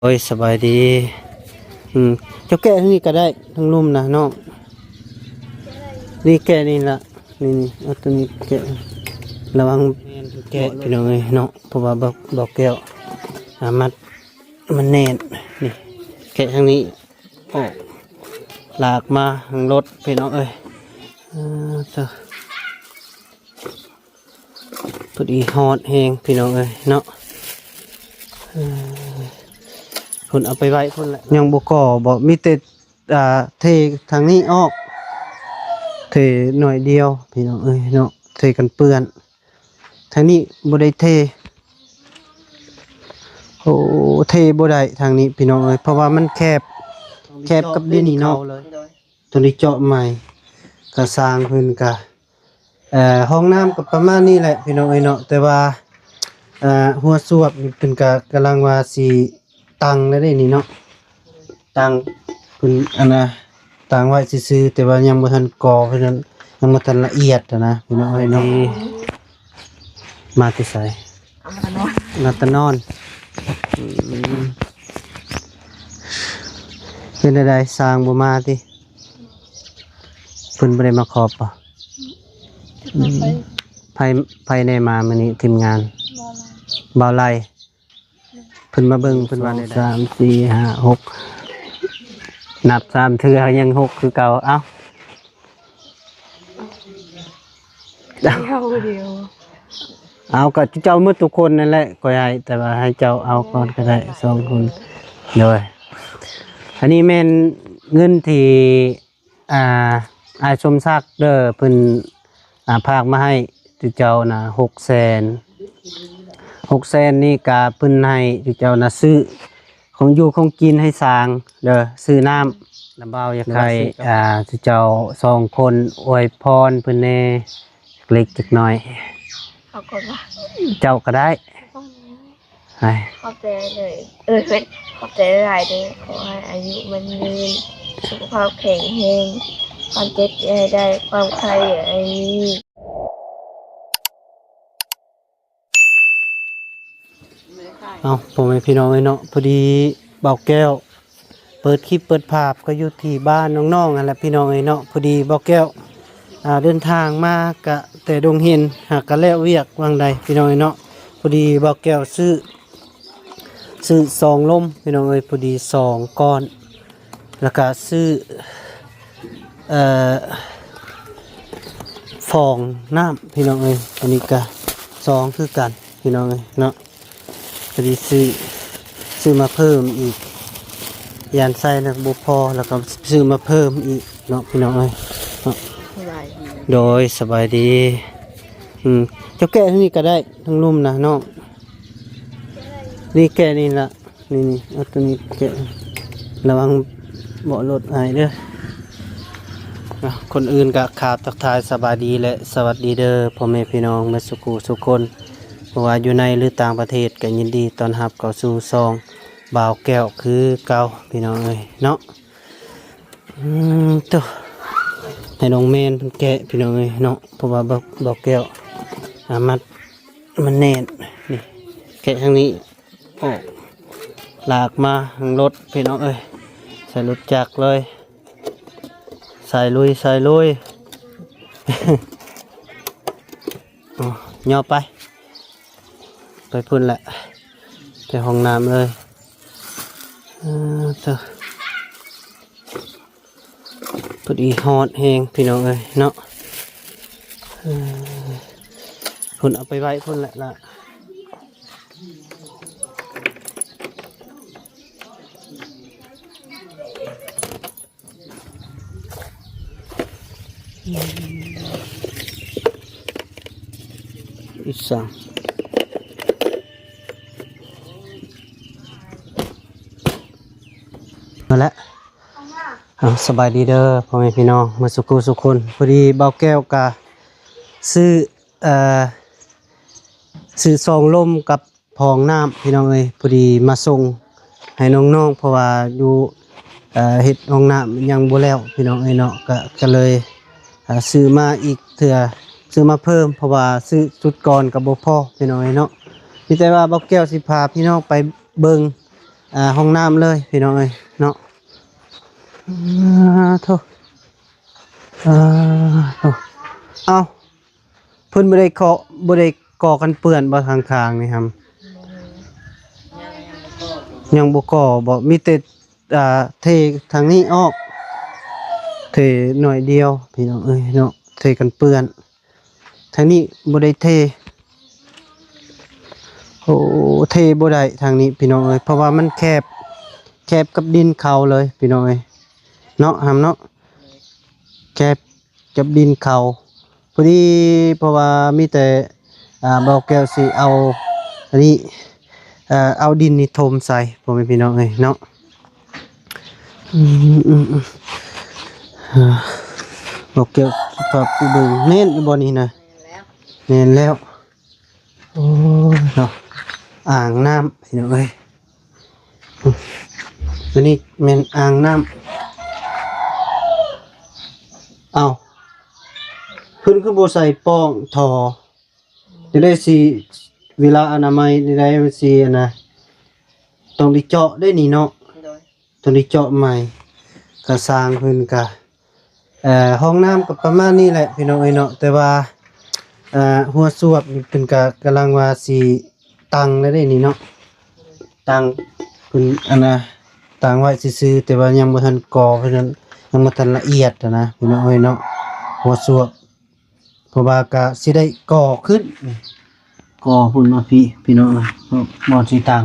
ໂອ້ຍ ສະບາຍດີ. ອືມ ເຈົ້າແກະທາງນີ້ກໍໄດ້ ທາງລຸ່ມນະນ້ອງ. ນີ້ແກະນີ້ລະ ນີ້ໆ ເອົາຕົວນີ້ແກະ. ລະວັງແມ່ນແກະ ພີ່ນ້ອງເອີຍເນາະ ເພາະວ່າບໍ່ ບໍ່ແກ້ວ ອາ ມັດ ມັນແໜ້ນ. ນີ້ແກະທາງນີ້ອອກ ລາກມາທາງລົດ ພີ່ນ້ອງເອີຍ. ເອີ ເຈົ້າ ພໍດີຮອດແຮງພີ່ນ້ອງເອີຍເນາະ. ເອີ ເພິ່ນເອົາໄປໄວ້ພຸ້ນແຫຼະ. ຍັງບໍ່ກໍ່ບໍ່ ມີແຕ່ ອ່າ ເທທາງນີ້ອອກ ເທໜ້ອຍດຽວພີ່ນ້ອງເອີຍເນາະ ເທກັນເປື້ອນ. ທາງນີ້ບໍ່ໄດ້ເທ. ໂອ້ ເທບໍ່ໄດ້ທາງນີ້ພີ່ນ້ອງເອີຍ ເພາະວ່າມັນແຄບ ແຄບກັບດິນເນາະ. ໂດຍ ໂຕນີ້ເຈາະໃໝ່ ກະສ້າງເພິ່ນກະ ເອີ ຫ້ອງນ້ຳກໍປະມານນີ້ແຫຼະພີ່ນ້ອງເອີຍເນາະ. ແຕ່ວ່າ ເອີ ຫົວສວບນີ້ເພິ່ນກະກຳລັງວ່າຊິຕັ້ງແລ້ວເດ້ນີ້ເນາະ ຕັ້ງເພິ່ນ ອັນນ່າ ຕັ້ງໄວ້ຊື່ໆ ແຕ່ວ່າຍັງບໍ່ທັນກໍ່ ເພິ່ນຍັງບໍ່ທັນລະອຽດຫັ້ນນະພີ່ນ້ອງເອີຍເນາະ. ມາແຕ່ໃສ? ມາແຕ່ນອນ ມາແຕ່ນອນ. ອືມ ເປັນໃດ ຊ່າງບໍ່ມາຕິ? ເພິ່ນບໍ່ໄດ້ມາຂອບບໍ່? ອືມ ໃຜ ໃຜແດ່ມາມື້ນີ້ ທີມງານ? ບ່າວໄລ ເພິ່ນມາເບິ່ງ ເພິ່ນວ່າແນວໃດ? ສອງ ສາມ ສີ່ ຫ້າ ຫົກ ນັບສາມເທື່ອຍັງຫົກຄືເກົ່າ. ເອົ້າ ດຽວ ເອົາ ກໍເຈົ້າໝົດທຸກຄົນນັ້ນແຫຼະ ຂ້ອຍໃຫ້ ແຕ່ວ່າໃຫ້ເຈົ້າເອົາກ່ອນກໍໄດ້ ສອງຄົນ. ໂດຍ ອັນນີ້ແມ່ນເງິນທີ່ ອ່າ ອ້າຍສົມສັກເດີ ເພິ່ນ ອ່າ ຝາກມາໃຫ້ເຈົ້ານະ ຫົກແສນ ຫົກແສນນີ້ກະເພິ່ນໃຫ້ເຈົ້ານະ ຊື້ຂອງຢູ່ຂອງກິນໃຫ້ຊ່າງເດີ ຊື້ນ້ຳ ລະບ່າວຢາກໃຫ້ ອ່າ ເຈົ້າສອງຄົນອວຍພອນເພິ່ນແດ່ ເລັກໆ ຈັກໜ້ອຍ. ເອົາກ່ອນວ່າ ເຈົ້າກໍໄດ້ ຂອບໃຈເລີຍ ເອີ ຂອບໃຈຫຼາຍເດີ ຂໍໃຫ້ອາຍຸໝັ້ນຍືນ ສຸຂະພາບແຂງແຮງ ຄວາມເຈັບຢ່າໃຫ້ໄດ້ ຄວາມໄຂ້ຢ່າໃຫ້ມີ. ເອົ້າ ພໍ່ແມ່ພີ່ນ້ອງເອີຍເນາະ ພໍດີບ່າວແກ້ວ ເປີດຄລິບເປີດພາບກໍຢູ່ທີ່ບ້ານນ້ອງໆ ຫັ້ນແຫຼະພີ່ນ້ອງເອີຍເນາະ. ພໍດີບ່າວແກ້ວ ອ່າ ເດີນທາງມາກະແຕ່ດົງເຫັນ ຫາກະແລ້ວວຽກຫວ່າງໃດພີ່ນ້ອງເອີຍເນາະ. ພໍດີບ່າວແກ້ວຊື້ ຊື້ສອງລົມພີ່ນ້ອງເອີຍ ພໍດີສອງກ້ອນ ແລ້ວກະຊື້ ເອີ ຟອງນ້ຳພີ່ນ້ອງເອີຍ ອັນນີ້ກະສອງຄືກັນພີ່ນ້ອງເອີຍເນາະ. ພໍດີຊື້ ຊື້ມາເພີ່ມອີກ ຢ້ານໃຊ້ແລ້ວບໍ່ພໍ ແລ້ວກໍຊື້ມາເພີ່ມອີກເນາະພີ່ນ້ອງເອີຍເນາະ. ສະບາຍດີ ໂດຍ ສະບາຍດີ. ອືມ ເຈົ້າແກະທາງນີ້ກໍໄດ້ ທາງລຸ່ມນະນ້ອງ ນີ້ແກະນີ້ລະ ນີ້ໆ ເອົາຕົວນີ້ແກະ ລະວັງເບາະລົດອ້າຍເດີ. ເນາະ ກ່ອນອື່ນກໍກ່າວທັກທາຍສະບາຍດີ ແລະ ສະຫວັດດີເດີ ພໍ່ແມ່ພີ່ນ້ອງເບິດສຸຂູສຸຄົນ ບໍ່ວ່າຢູ່ໃນ ຫຼື ຕ່າງປະເທດ ກໍຍິນດີຕ້ອນຮັບເຂົ້າສູ່ຊ່ອງບ່າວແກ້ວຄືເກົ່າ ພີ່ນ້ອງເອີຍເນາະ. ອືມ ໂຕ ໃຫ້ນ້ອງແມ່ນເພິ່ນແກະ ພີ່ນ້ອງເອີຍເນາະ ເພາະວ່າບ່າວ ບ່າວແກ້ວ ອາ ມັດ ມັນແໜ້ນ ນີ້ ແກະທາງນີ້ ອອກ ລາກມາທາງລົດພີ່ນ້ອງເອີຍ ໃສ່ລົດຈັກເລີຍ ໃສ່ລຸຍ ໃສ່ລຸຍ. ອໍ ຍໍໄປ ໄປພຸ້ນແຫຼະ ໄປຫ້ອງນ້ຳເລີຍ. ເອີ ເຈົ້າ ພໍດີຮອດແຮງພີ່ນ້ອງເອີຍເນາະ. ເອີ ເພິ່ນເອົາໄປໄວ້ພຸ້ນແຫຼະລະ ອີກສາມ ມາແລ້ວ. ເອົາ ສະບາຍດີເດີ ພໍ່ແມ່ພີ່ນ້ອງເບິດສຸຂູສຸຄົນ. ພໍດີບ່າວແກ້ວກະຊື້ ເອີ ຊື້ສອງລົມກັບຟອງນ້ຳພີ່ນ້ອງເອີຍ ພໍດີມາສົ່ງໃຫ້ນ້ອງໆ ເພາະວ່າຢູ່ ເອີ ເຮັດຫ້ອງນ້ຳຍັງບໍ່ແລ້ວພີ່ນ້ອງເອີຍເນາະ ກະ ກະເລີຍ ເອີ ຊື້ມາອີກເທື່ອ ຊື້ມາເພີ່ມ ເພາະວ່າຊື້ຊຸດກ່ອນກໍບໍ່ພໍພີ່ນ້ອງເອີຍເນາະ. ມີແຕ່ວ່າບ່າວແກ້ວຊິພາພີ່ນ້ອງໄປເບິ່ງ ອ່າ ຫ້ອງນ້ຳເລີຍພີ່ນ້ອງເອີຍເນາະ. ອາ ໂທ້ ອາ ໂທ້ ເອົ້າ ເພິ່ນບໍ່ໄດ້ເຄາະ ບໍ່ໄດ້ກໍ່ກັນເປື້ອນບໍ່ ທາງຂ້າງນີ້ຫຳ? ຍັງບໍ່ກໍ່ບໍ່? ມີແຕ່ ອ່າ ເທທາງນີ້ອອກ ເທໜ້ອຍດຽວພີ່ນ້ອງເອີຍເນາະ ເທກັນເປື້ອນ. ທາງນີ້ບໍ່ໄດ້ເທ ໂອ້ ເທບໍ່ໄດ້ທາງນີ້ພີ່ນ້ອງເອີຍ ເພາະວ່າມັນແຄບ ແຄບກັບດິນເຂົາເລີຍພີ່ນ້ອງເອີຍເນາະ ຫຳເນາະ ແຄບກັບດິນເຂົາ ພໍດີ ເພາະວ່າມີແຕ່ ອ່າ ບ່າວແກ້ວຊິເອົາອັນນີ້ ເອົາດິນນີ້ຖົມໃສ່ ພໍ່ແມ່ພີ່ນ້ອງເອີຍເນາະ. ອືມ ອືມ ອືມ ອ່າ ບໍ່ກ່ຽວກັບຜູ້ເບິ່ງ ແມ່ນຢູ່ບໍ່ນີ້ນະ? ແມ່ນແລ້ວ ແມ່ນແລ້ວ ໂອ້ຍເນາະ ອ່າງນ້ຳພີ່ນ້ອງເອີຍ ອືມ ອັນນີ້ແມ່ນອ່າງນ້ຳ ເອົ້າ ເພິ່ນຄືບໍ່ໃສ່ປ່ອງທໍ່? ຈະໄດ້ຊິ ເວລາອະນາໄມນີ້ໄດ້ ມັນຊິອັນນະ ຕ້ອງໄດ້ເຈາະໄດ້ນີ້ເນາະ ໂດຍ ຕ້ອງໄດ້ເຈາະໃໝ່ ກະສ້າງເພິ່ນກະ ເອີ ຫ້ອງນ້ຳກະປະມານນີ້ແຫຼະພີ່ນ້ອງເອີຍເນາະ ແຕ່ວ່າ ເອີ ຫົວສວບນີ້ເພິ່ນກະກຳລັງວ່າຊິຕັ້ງແລ້ວເດ້ນີ້ເນາະ ຕັ້ງ ເພິ່ນອັນນະ ຕັ້ງໄວ້ຊື່ໆ ແຕ່ວ່າຍັງບໍ່ທັນກໍ່ ເພາະນັ້ນຍັງບໍ່ທັນລະອຽດຫັ້ນນະພີ່ນ້ອງເອີຍເນາະ ຫົວສວບ ເພາະວ່າກະຊິໄດ້ກໍ່ຂຶ້ນ ກໍ່ພຸ້ນມາພີ້ພີ່ນ້ອງເອີຍ ບ່ອນຊິຕັ້ງ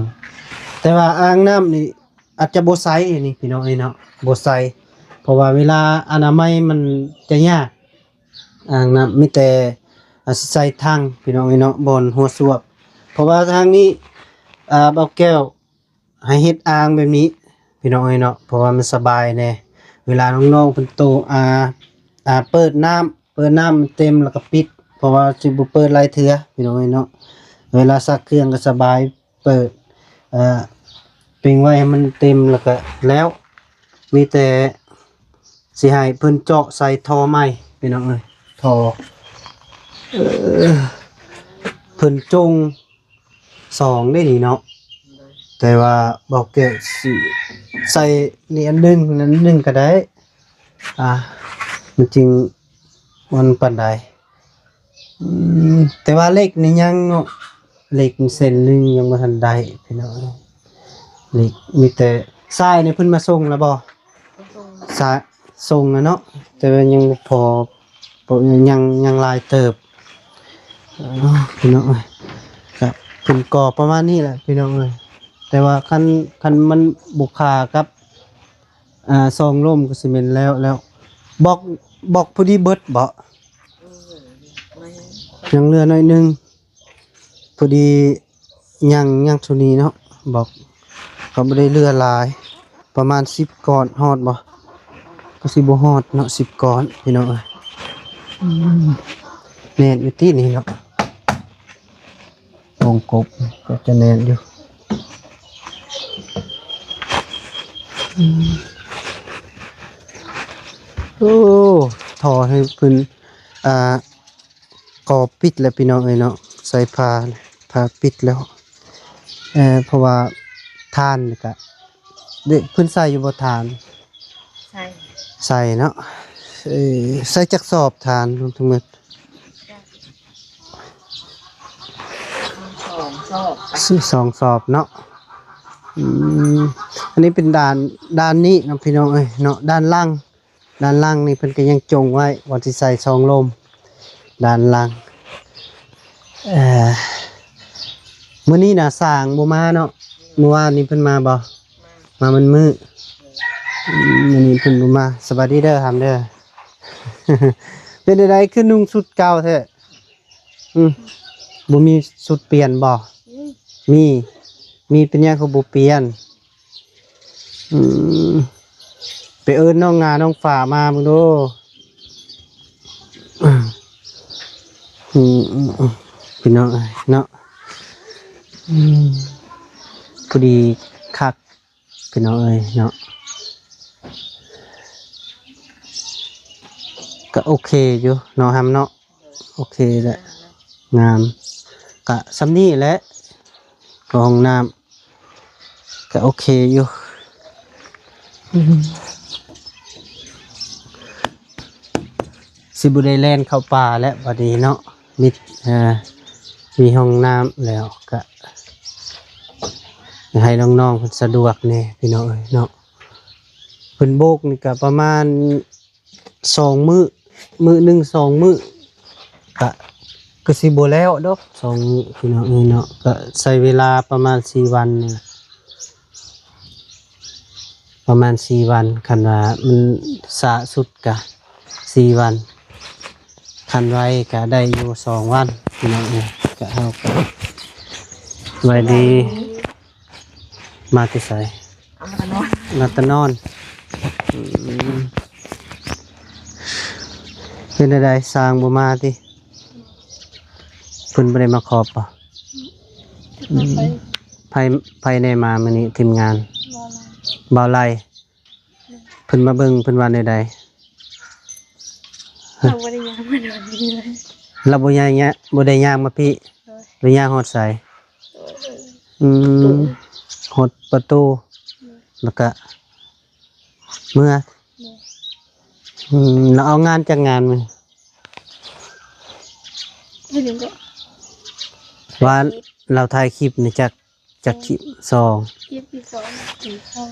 ແຕ່ວ່າອ່າງນ້ຳນີ້ອາດຈະບໍ່ໃສ່ນີ້ພີ່ນ້ອງເອີຍເນາະ ບໍ່ໃສ່ ເພາະວ່າເວລາອະນາໄມມັນຈະຍາກ ອ່າງນ້ຳມີແຕ່ ອາ ຊິໃສ່ຖັງພີ່ນ້ອງເອີຍເນາະ ບ່ອນຫົວສວບ ເພາະວ່າທາງນີ້ ອ່າ ບ່າວແກ້ວ ໃຫ້ເຮັດອ່າງແບບນີ້ພີ່ນ້ອງເອີຍເນາະ ເພາະວ່າມັນສະບາຍແດ່ ເວລານ້ອງໆເພິ່ນໂຕ ອ່າ ອ່າ ເປີດນ້ຳ ເປີດນ້ຳມັນເຕັມແລ້ວກະປິດ ເພາະວ່າຊິບໍ່ເປີດຫຼາຍເທື່ອພີ່ນ້ອງເອີຍເນາະ ເວລາຊັກເຄື່ອງກະສະບາຍ ເປີດ ເອີ ເປັງໄວ້ໃຫ້ມັນເຕັມແລ້ວກະແລ້ວ ມີແຕ່ ຊິໃຫ້ເພິ່ນເຈາະໃສ່ທໍ່ໃໝ່ພີ່ນ້ອງເອີຍ ທໍ່ ເອີ ເພິ່ນຈົ່ງສອງເດ້ນີ້ເນາະ ແຕ່ວ່າບ່າວແກ້ວຊິໃສ່ນີ້ອັນໜຶ່ງ ອັນໜຶ່ງກະໄດ້ ອ່າ ມັນຈຶ່ງ ມັນປານໃດ ອືມ ແຕ່ວ່າເຫຼັກນີ້ຍັງເນາະ ເຫຼັກເສັ້ນໜຶ່ງຍັງບໍ່ທັນໄດ້ພີ່ນ້ອງ ເຫຼັກມີແຕ່ ຊາຍນີ້ເພິ່ນມາສົ່ງແລ້ວບໍ່? ຊາຍສົ່ງແລ້ວເນາະ ແຕ່ວ່າຍັງບໍ່ພໍ ຍັງ ຍັງຫຼາຍເຕີບ ເອີ ພີ່ນ້ອງເອີຍ ກະເພິ່ນກໍ່ປະມານນີ້ແຫຼະພີ່ນ້ອງເອີຍ ແຕ່ວ່າຄັນ ຄັນມັນບໍ່ຄາກັບ ອ່າ ສອງລົມກະຊິແມ່ນແລ້ວ ແລ້ວ ບລັອກ ບລັອກພໍດີເບິດບໍ່? ອືມ ຍັງເຫຼືອໜ້ອຍໜຶ່ງ ພໍດີຍັງ ຍັງເທົ່ານີ້ເນາະ ບລັອກກະບໍ່ໄດ້ເຫຼືອຫຼາຍ ປະມານສິບກ້ອນ ຮອດບໍ່? ກະຊິບໍ່ຮອດເນາະ ສິບກ້ອນພີ່ນ້ອງເອີຍ ອືມ ແໜ້ນຢູ່ຕິນີ້ເນາະ. ວົງກົບກະຈະແໜ້ນຢູ່ ອືມ ໂອ້ ທໍ່ໃຫ້ເພິ່ນ ອ່າ ກໍ່ປິດແລ້ວພີ່ນ້ອງເອີຍເນາະ ໃສ່ຜ້າ ຜ້າປິດແລ້ວ ເອີ ເພາະວ່າຖ່ານກະ ເດ້ ເພິ່ນໃສ່ຢູ່ບໍ່ຖ່ານ? ໃສ່ ໃສ່ເນາະ ເອີ ໃສ່ຈັກສອບຖ່ານລວມທັງໝົດ? ສອງສອບ ສອງສອບເນາະ ອືມ ອັນນີ້ເປັນດ້ານ ດ້ານນີ້ເນາະ ພີ່ນ້ອງເອີຍເນາະ ດ້ານຫຼັງ ດ້ານຫຼັງນີ້ເພິ່ນກະຍັງຈົ່ງໄວ້ ວ່າຊິໃສ່ສອງລົມ ດ້ານຫຼັງ ເອີ ມື້ນີ້ນະຊ່າງບໍ່ມາເນາະ ມື້ວານນີ້ເພິ່ນມາບໍ່? ມາມັນມື້ ອືມ ມື້ນີ້ເພິ່ນບໍ່ມາ ສະບາຍດີເດີ ຫຳເດີ ເປັນຈັ່ງໃດຄືນຸ່ງຊຸດເກົ່າແທ້? ອືມ ບໍ່ມີຊຸດປ່ຽນບໍ່? ມີ ມີ ມີ ເປັນຫຍັງຄືບໍ່ປ່ຽນ? ອືມ ໄປເອີ້ນນ້ອງງານ້ອງຝາມາເບິ່ງດູ ອືມ ອືມ ອືມ ພີ່ນ້ອງເອີຍເນາະ ອືມ ພໍດີຄັກ ພີ່ນ້ອງເອີຍເນາະ ກະໂອເຄຢູ່ເນາະ ຫຳເນາະ ໂອເຄແຫຼະ ງາມ ກະສ່ຳນີ້ແຫຼະ ກະຫ້ອງນ້ຳ ກະໂອເຄຢູ່. ອືມ ຊິບໍ່ໄດ້ແລ່ນເຂົ້າປ່າແລ້ວບັດນີ້ເນາະ ມີ ເອີ ມີຫ້ອງນ້ຳແລ້ວ ກະໃຫ້ນ້ອງໆເພິ່ນສະດວກແດ່ພີ່ນ້ອງເອີຍເນາະ. ເພິ່ນໂບກນີ້ກະປະມານສອງມື້ ມື້ໜຶ່ງສອງມື້ ກະ ກະຊິບໍ່ແລ້ວດອກສອງມື້ພີ່ນ້ອງເອີຍເນາະ. ກະໃຊ້ເວລາປະມານສີ່ວັນນີ້ ປະມານສີ່ວັນ ຄັນວ່າມັນຊ້າສຸດກະສີ່ວັນ ຄັນໄວກະໄດ້ຢູ່ສອງວັນພີ່ນ້ອງເອີຍ. ກະເຮົາກະ ສະບາຍດີ ມາແຕ່ໃສ? ມາແຕ່ນອນ ມາແຕ່ນອນ. ອືມ ເປັນຈັ່ງໃດ ຊ່າງບໍ່ມາຕິ? ເພິ່ນບໍ່ໄດ້ມາຂອບບໍ່? ອືມ ໃຜ ໃຜແດ່ມາມື້ນີ້ ທີມງານ? ບ່າວໄລ ເພິ່ນມາເບິ່ງ ເພິ່ນວ່າແນວໃດ? ເຮົາບໍ່ໄດ້ຍ່າງມາດອນນີ້ເລີຍ ລາວບໍ່ໄດ້ຍ່າງ ບໍ່ໄດ້ຍ່າງມາພີ້ ໂດຍ ຫຼືຍ່າງຮອດໃສ? ໂດຍ ອືມ ຮອດປະຕູ ໂດຍ ແລ້ວກະເມືອ ໂດຍ ອືມ ລາວເອົາງານຈັກງານມື້? ບໍ່ຮູ້ກໍ ວ່າລາວຖ່າຍຄລິບນີ້ຈັກ ຈັກຄລິບ? ສອງ ຄລິບທີສອງກິນເຂົ້າ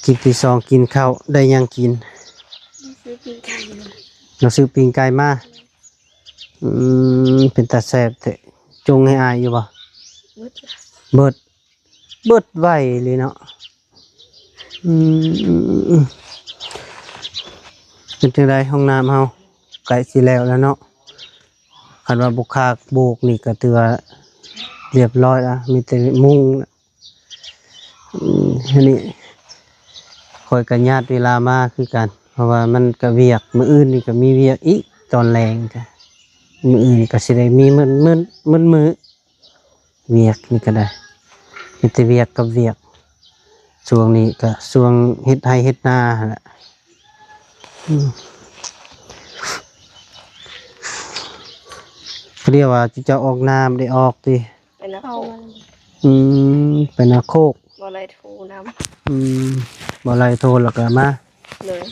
ຄລິບທີສອງກິນເຂົ້າ ໄດ້ຫຍັງກິນ? ໄດ້ຊື້ປີ້ງໄກ່ມາ ລາວຊື້ປີ້ງໄກ່ມາ. ອືມ ເປັນຕາແຊບແທ້ ຈົ່ງໃຫ້ອ້າຍຢູ່ບໍ່? ເບິດ ເບິດ ເບິດໄວເລີຍເນາະ. ອືມ ເປັນຈັ່ງໃດ ຫ້ອງນ້ຳເຮົາໃກ້ຊິແລ້ວແລ້ວເນາະ. ຄັນວ່າບໍ່ຄາກໂບກນີ້ກໍຖືວ່າລຽບຮ້ອຍລະ ມີແຕ່ມຸງ. ອືມ ອັນນີ້ຂ້ອຍກໍຍາດເວລາມາຄືກັນ ເພາະວ່າມັນກໍວຽກ ມື້ອື່ນນີ້ກໍມີວຽກອີກຕອນແລງ ກະມື້ອື່ນກໍຊິໄດ້ມີໝົດ ໝົດ ໝົດມື້ ວຽກນີ້ກໍໄດ້ ມີແຕ່ວຽກກັບວຽກ. ຊ່ວງນີ້ກໍຊ່ວງເຮັດໄຮ່ເຮັດນາຫັ້ນແຫຼະ. ອືມ ເຂົາເອີ້ນວ່າເຈົ້າອອກນາບໍ່ໄດ້ອອກຕິ? ໄປນາໂຄກ ອືມ ໄປນາໂຄກ ບໍ່ໄດ້ໂທນຳ. ອືມ ບໍ່ໄດ້ໂທ ແລ້ວກໍມາ ໂດຍ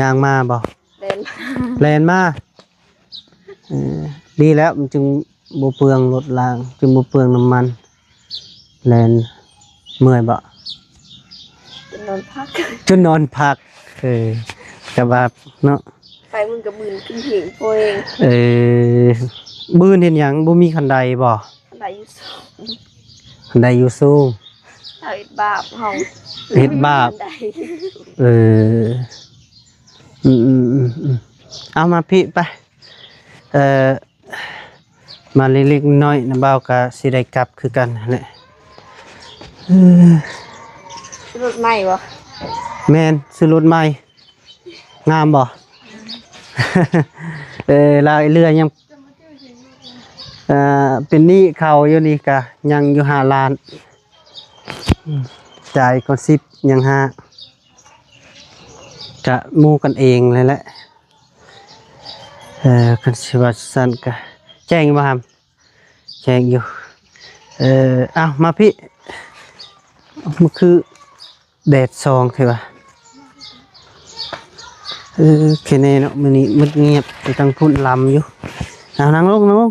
ຍ່າງມາບໍ່? ແລ່ນມາ ແລ່ນມາ. ເອີ ດີແລ້ວ ມັນຈຶ່ງບໍ່ເປືອງລົດລາງ ຈຶ່ງບໍ່ເປືອງນ້ຳມັນ. ແລ່ນເມື່ອຍບໍ່? ຈົນນອນພັກ ຈົນນອນພັກ. ເອີ ກະວ່າເນາະ ໄປມື້ກະບືນຂຶ້ນເທິງໂພເອງ. ເອີ ບືນເຮັດຫຍັງ? ບໍ່ມີຄັນໄດບໍ່? ໄດ້ຢູ່ສູງ ໄດ້ຢູ່ສູງ ເຮົາເຮັດບາບ ເຮົາເຮັດບາບ ໄດ້ ເອີ ອືມໆໆໆ ເອົາມາພີ້ໄປ ເອີ ມາເລັກໆນ້ອຍໆ ນ້າບ່າວກະຊິໄດ້ກັບຄືກັນຫັ້ນແຫຼະ. ເອີ ຊື້ລົດໃໝ່ບໍ່? ແມ່ນ ຊື້ລົດໃໝ່. ງາມບໍ່? ເອີ ລາວເຫຼືອຍັງ ເອີ ເປັນໜີ້ເຂົາຢູ່ນີ້ກະຍັງຢູ່ຫ້າລ້ານ ອືມ ຈ່າຍກ່ອນສິບ ຍັງຫ້າ ກະໝູ່ກັນເອງແຫຼະ. ເອີ ຄັນຊິວ່າຊັ້ນກະແຈ້ງບໍ່ຫຳ? ແຈ້ງຢູ່. ເອີ ເອົາມາພີ້ ມັນຄືແດດສ່ອງແທ້ວະ. ເອີ ແຄ່ນີ້ເນາະ ມື້ນີ້ມືດງຽບ ແຕ່ທາງພຸ້ນລຳຢູ່. ເອົາ ນັ່ງລົງ ນັ່ງລົງ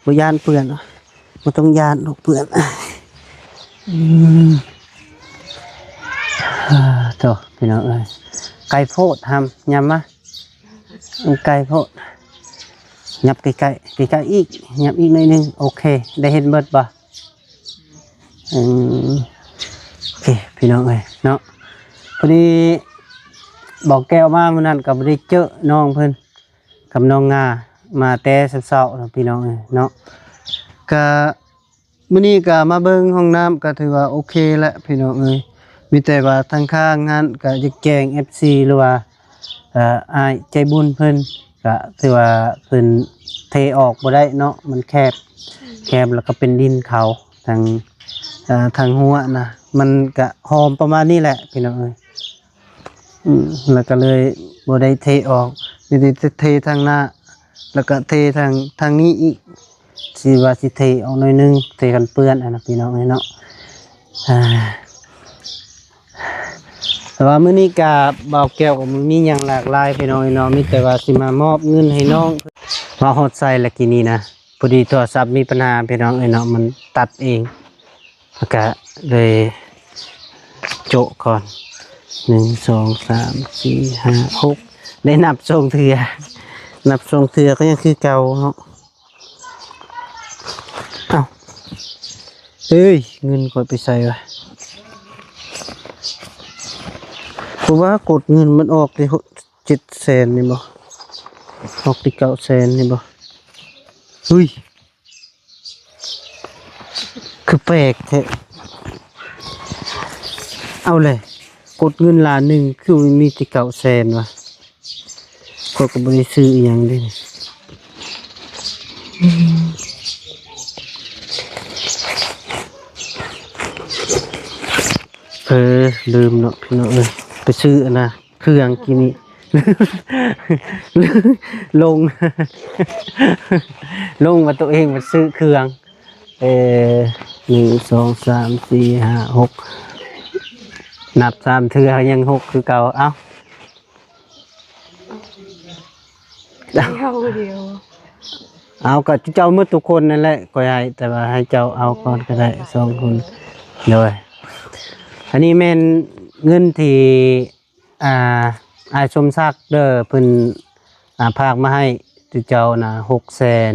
ບໍ່ຢ້ານເປື້ອນ ບໍ່ຕ້ອງຢ້ານດອກເປື້ອນ. ອືມ ໂທ້ ພີ່ນ້ອງເອີຍ ໄກໂພດຫຳ ຫຍັບມາ. ມັນໄກໂພດ ຫຍັບໃກ້ໆ ໃກ້ໆອີກ ຫຍັບອີກໜ້ອຍໜຶ່ງ. ໂອເຄ ໄດ້ເຫັນເບິດບໍ່? ອືມ ໂອເຄ ພີ່ນ້ອງເອີຍເນາະ ພໍດີບ່າວແກ້ວມາມື້ນັ້ນກໍບໍ່ໄດ້ເຈີນ້ອງເພິ່ນກັບນ້ອງງາ ມາແຕ່ເຊົ້າໆເນາະ ພີ່ນ້ອງເອີຍເນາະ. ກະ ມື້ນີ້ກໍມາເບິ່ງຫ້ອງນ້ຳ ກໍຖືວ່າໂອເຄແຫຼະພີ່ນ້ອງເອີຍ. ມີແຕ່ວ່າທາງຂ້າງຫັ້ນກໍຢາກແຈ້ງເອັຟຊີ ຫຼືວ່າ ເອີ ອ້າຍໃຈບຸນເພິ່ນ ກໍຖືວ່າເພິ່ນເທອອກບໍ່ໄດ້ເນາະ ມັນແຄບ ແຄບ ແລ້ວກໍເປັນດິນເຂົາ ທາງ ເອີ ທາງຫົວນະ ມັນກໍຫອມປະມານນີ້ແຫຼະພີ່ນ້ອງເອີຍ. ອືມ ແລ້ວກໍເລີຍບໍ່ໄດ້ເທອອກ ມີແຕ່ເທທາງໜ້າ ແລ້ວກໍເທທາງ ທາງນີ້ອີກ ຊິວ່າຊິເທອອກໜ້ອຍໜຶ່ງ ເທກັນເປື້ອນຫັ້ນນະ ພີ່ນ້ອງເອີຍເນາະ. ອ່າ ແຕ່ວ່າມື້ນີ້ກະ ບ່າວແກ້ວກໍບໍ່ມີຫຍັງຫຼາກຫຼາຍພີ່ນ້ອງເອີຍເນາະ ມີແຕ່ວ່າຊິມາມອບເງິນໃຫ້ນ້ອງ. ມາຮອດໃສລະກີ້ນີ້ນະ ພໍດີໂທລະສັບມີບັນຫາພີ່ນ້ອງເອີຍເນາະ ມັນຕັດເອງ ແລ້ວກະເລີຍໂຈະກ່ອນ ໜຶ່ງ ສອງ ສາມ ສີ່ ຫ້າ ຫົກ ໄດ້ນັບສອງເທື່ອ ນັບສອງເທື່ອກໍຍັງຄືເກົ່າເນາະ. ເອົ້າ ເອີຍ ເງິນຂ້ອຍໄປໃສວະ? ເພາະວ່າກົດເງິນມັນອອກທີ່ເຈັດແສນນີ້ບໍ່? ອອກທີ່ເກົ້າແສນນີ້ບໍ່? ເຮີ້ຍ ຄືແປກແທ້. ເອົາແຫຼະ ກົດເງິນລ້ານໜຶ່ງ ຄືມີແຕ່ເກົ້າແສນວະ? ຂ້ອຍກໍບໍ່ໄດ້ຊື້ອີຫຍັງເດ້. ເອີ ລືມເນາະພີ່ນ້ອງເອີຍ ໄປຊື້ອັນນ່າ ເຄື່ອງກີ້ນີ້ ລົງ ລົງວ່າໂຕເອງໄປຊື້ເຄື່ອງ. ເອີ ໜຶ່ງ ສອງ ສາມ ສີ່ ຫ້າ ຫົກ ນັບສາມເທື່ອຍັງຫົກຄືເກົ່າ. ເອົ້າ ດຽວ ດຽວ ເອົາ ກໍເຈົ້າໝົດທຸກຄົນນັ້ນແຫຼະ ຂ້ອຍໃຫ້ ແຕ່ວ່າໃຫ້ເຈົ້າເອົາກ່ອນກໍໄດ້ ສອງຄົນ. ໂດຍ ອັນນີ້ແມ່ນເງິນທີ່ ອ່າ ອ້າຍສົມສັກເດີ ເພິ່ນ ອ່າ ຝາກມາໃຫ້ເຈົ້ານະ ຫົກແສນ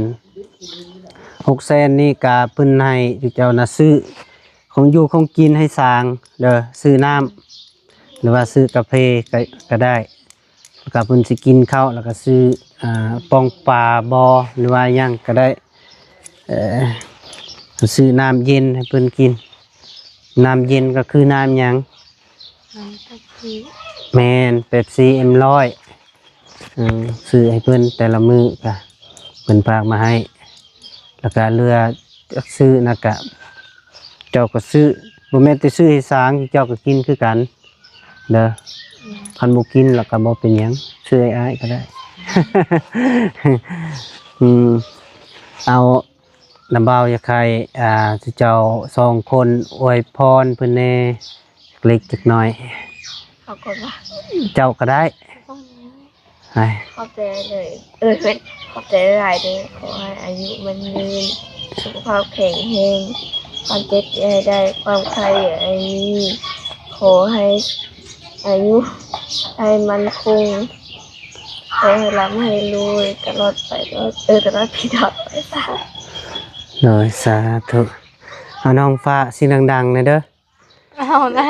ຫົກແສນນີ້ກະເພິ່ນໃຫ້ເຈົ້ານະ ຊື້ຂອງຢູ່ຂອງກິນໃຫ້ຊ້າງເດີ ຊື້ນ້ຳ ຫຼືວ່າຊື້ກາເຟກະ ກະໄດ້ ແລ້ວກະເພິ່ນຊິກິນເຂົ້າ ແລ້ວກະຊື້ ອ່າ ປ່ອງປາບໍ ຫຼືວ່າຫຍັງກະໄດ້ ເອີ ຊື້ນ້ຳເຢັນໃຫ້ເພິ່ນກິນ. ນ້ຳເຢັນກໍຄືນ້ຳຫຍັງ? ນ້ຳເປັບຊີ. ແມ່ນ ເປັບຊີເອັມຮ້ອຍ ເອີ ຊື້ໃຫ້ເພິ່ນແຕ່ລະມື້ກະ ເພິ່ນຝາກມາໃຫ້ ແລ້ວກະເຫຼືອ ຈັກຊື້ນະກະ ເຈົ້າກໍຊື້ ບໍ່ແມ່ນແຕ່ຊື້ໃຫ້ຊ້າງ ເຈົ້າກໍກິນຄືກັນເດີ. ອືມ ຄັນບໍ່ກິນລະກໍບໍ່ເປັນຫຍັງ ຊື້ໃຫ້ອ້າຍກໍໄດ້. ອືມ ເອົາ ນ້າບ່າວຢາກໃຫ້ ອ່າ ເຈົ້າສອງຄົນອວຍພອນເພິ່ນແດ່ ເລັກໆນ້ອຍໆ. ເອົາກ່ອນວ່າ ເຈົ້າກໍໄດ້. ຂອບໃຈເລີຍ ເອີຍ ຂອບໃຈຫຼາຍເດີ ຂໍໃຫ້ອາຍຸໝັ້ນຍືນ ສຸຂະພາບແຂງແຮງ ຄວາມເຈັບຢ່າໃຫ້ໄດ້ ຄວາມໄຂ້ຢ່າໃຫ້ມີ ຂໍໃຫ້ອາຍຸໃຫ້ໝັ້ນຄົງ ຂໍໃຫ້ລ່ຳໃຫ້ລວຍຕະຫຼອດໄປ ເອີ ຕະຫຼອດປີຕະຫຼອດໄປ. ສາ ໂດຍ ສາທຸ. ເອົາ ນ້ອງຟ້າ ຊິງດັງໆແດ່ເດີ. ເອົານະ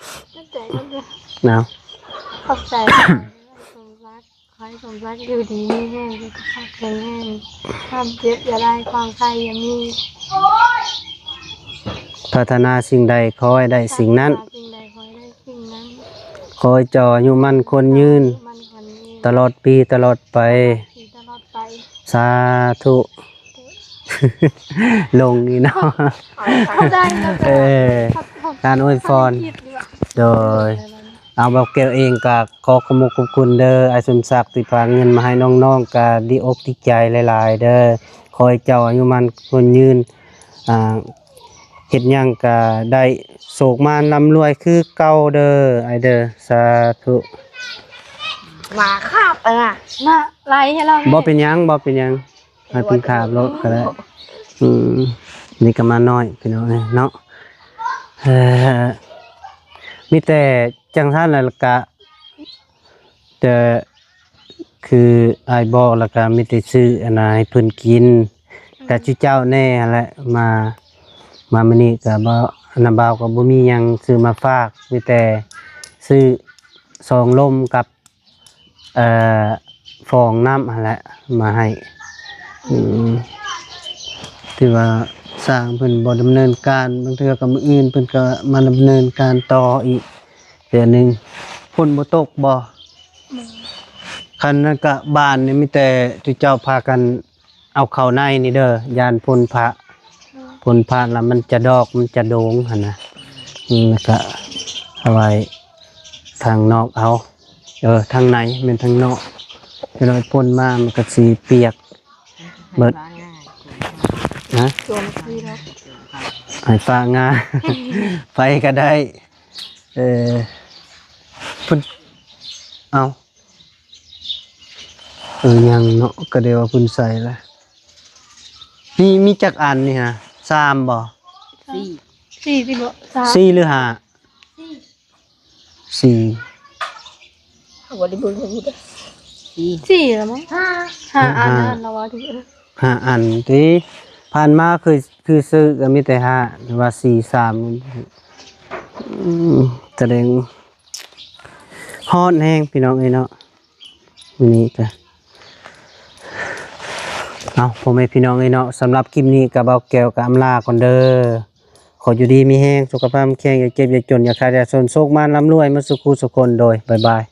ຂອບໃຈ ຂອບໃຈ ເອົາ ຂອບໃຈ ສົມສັກ ຂໍໃຫ້ສົມສັກຢູ່ດີມີແຮງ ສຸຂະພາບແຂງແຮງ ຄວາມເຈັບຢ່າໄດ້ ຄວາມໄຂ້ຢ່າມີ ປາດຖະໜາສິ່ງໃດຂໍໃຫ້ໄດ້ສິ່ງນັ້ນ ປາດຖະໜາສິ່ງໃດຂໍໃຫ້ໄດ້ສິ່ງນັ້ນ ຂໍໃຫ້ເຈົ້າອາຍຸໝັ້ນຂວັນຍືນ ອາຍຸໝັ້ນຂວັນຍືນ ຕະຫຼອດປີຕະຫຼອດໄປ ຕະຫຼອດປີຕະຫຼອດໄປ. ສາທຸ. ລົງນີ້ເນາະ ເອີ ການອວຍພອນ ໂດຍ ເອົາ ບ່າວແກ້ວເອງກໍຂໍຂອບມຸກຂອບຄຸນເດີ ອ້າຍສົມສັກທີ່ຝາກເງິນມາໃຫ້ນ້ອງໆ ກໍດີອົກດີໃຈຫຼາຍໆເດີ ຂໍໃຫ້ເຈົ້າອາຍຸໝັ້ນຂວັນຍືນ ອ່າ ເຮັດຫຍັງກໍໄດ້ໂຊກມານລ່ຳລວຍຄືເກົ່າເດີ ອ້າຍເດີ ສາທຸ. ໝາຄາບອັນນ່ະ ນະ ໄລ່ໃຫ້ລາວ ບໍ່ເປັນຫຍັງ ບໍ່ເປັນຫຍັງ. ໃຫ້ເພິ່ນຂາບໂລດກໍໄດ້ ອືມ ນີ້ກໍມານ້ອຍພີ່ນ້ອງເອີຍເນາະ ເອີ ມີແຕ່ຈັ່ງຊັ້ນແຫຼະ ແລ້ວກະ ແຕ່ຄືອ້າຍບອກ ແລ້ວກະມີແຕ່ຊື້ອັນນ່າໃຫ້ເພິ່ນກິນ ກະຊິເຈົ້າແດ່ຫັ້ນແຫຼະ ມາ ມາມື້ນີ້ກະບໍ່ ນ້າບ່າວກໍບໍ່ມີຫຍັງຊື້ມາຝາກ ມີແຕ່ຊື້ຊອງລົມກັບ ເອີ ຟອງນ້ຳຫັ້ນແຫຼະມາໃຫ້ ອືມ ທີ່ວ່າຊ່າງເພິ່ນບໍ່ດຳເນີນການ ບາງເທື່ອກໍມື້ອື່ນເພິ່ນກໍມາດຳເນີນການຕໍ່ອີກເທື່ອໜຶ່ງ. ຝົນບໍ່ຕົກບໍ່? ບໍ່. ຄັນນັ້ນກະບ້ານນີ້ມີແຕ່ຈຸເຈົ້າພາກັນ ເອົາເຂົ້າໃນນີ້ເດີ ຢ້ານຝົນຟ້າ ໂດຍ ຝົນຟ້າລະມັນຈະດອກ ມັນຈະໂດງຫັ້ນນະ ອືມ ແລ້ວກະເອົາໄວ້ທາງນອກເອົາ ເອີ ທາງໃນແມ່ນທາງນອກ ຈະໜ້ອຍຝົນມາມັນກະຊິປຽກເບິດ ຮະ ໃຫ້ຟ້າງາ ໃຜກະໄດ້. ເອີ ເພິ່ນ ເອົາ ເອີ ຍັງເນາະ ກໍໄດ້ວ່າເພິ່ນໃສ່ລະ ມີ ມີຈັກອັນນີ້ຮະ ສາມບໍ່? ສີ່ ສີ່ຕິບໍ່? ສາມ ສີ່ຫຼືຫ້າ? ສີ່ ສີ່ ບໍ່ໄດ້ເບິ່ງເລີຍ ສີ່ ສີ່ລະມັ້ງ ຫ້າ ຫ້າອັນ ຫ້າ ອັນລະວ່າ ຫ້າອັນຕິ ຜ່ານມາຄື ຄືຊື້ກໍມີແຕ່ຫ້າ ວ່າສີ່ ສາມ ອືມ ສະແດງຮ້ອນແຮງພີ່ນ້ອງເອີຍເນາະ ມື້ນີ້ກະ ເອົາ ພໍ່ແມ່ພີ່ນ້ອງເອີຍເນາະ ສຳລັບຄລິບນີ້ກະ ບ່າວແກ້ວກະອຳລາກ່ອນເດີ ຂໍຢູ່ດີມີແຮງ ສຸຂະພາບແຂງ ຢ່າເຈັບຢ່າຈົນ ຢ່າຂາດຢ່າຈົນ ໂຊກໝານລ່ຳລວຍ ໝົດສູ່ຄູ່ສູ່ຄົນ ໂດຍ ບາຍບາຍ.